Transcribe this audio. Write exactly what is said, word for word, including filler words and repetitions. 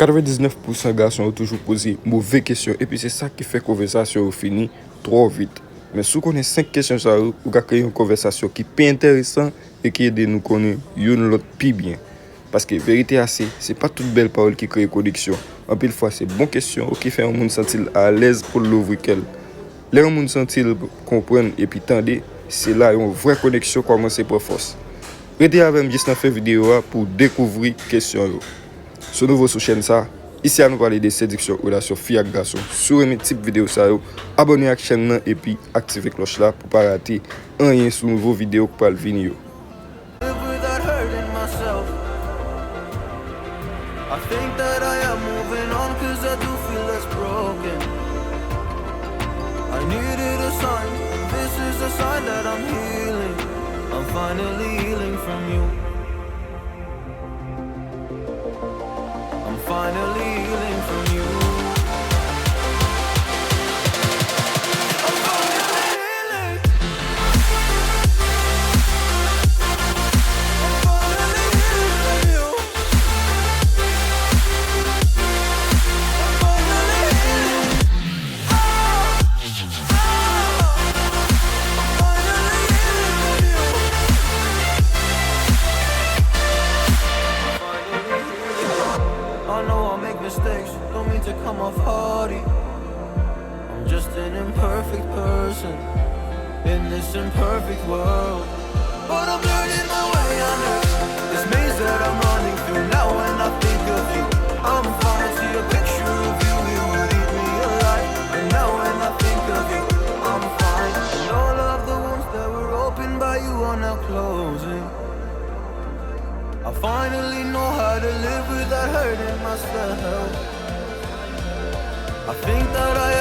Katrevendiznèf pousan gason yo toujou poze move kesyon, epi se sa ki fè konvèsasyon yo fini twò vit. Men si w konnen senk kesyon sa yo, ou ka kreye yon konvèsasyon ki pi enteresan e ki ede nou konnen youn lòt pi byen. Paske verite a se, se pa tout bèl pawòl ki kreye koneksyon. Anpil fwa, se bon kesyon yo ki fè yon moun santi l alèz pou l louvri kè l. Lè yon moun santi l konprann epi tande, se la yon vrè koneksyon kòmanse pran fòs. Rete avè m jis nan fen videyo a pou w dekouvri kesyon yo. Si w nouvo sou chèn sa, isi a nou pale de sediksyon relasyon fi ak gason. Si w renmen tip videyo sa yo, abòne ak chèn nan epi aktive klòch la pou w pa rate anyen sou nouvo videyo k pral vini yo. Live without hurting myself. I think that I am moving on 'cause I do feel less broken. I needed a sign. This is a sign that I'm healing. I'm finally healing from you. I'm finally healing from you. I'm finally healing. I'm finally healing from you. I'm finally healing. Ah, ah, I'm finally healing from you. I know I make mistakes, don't mean to come off haughty. I'm just an imperfect person in this imperfect world. But I'm learning my way under this maze that I'm running through. Now when I think of you, I'm falling to your picture of you. It would eat me alive. And now when I think of you, I'm fine. And all of the wounds that were opened by you are now closing. I finally know how to live without hurting myself. I think that I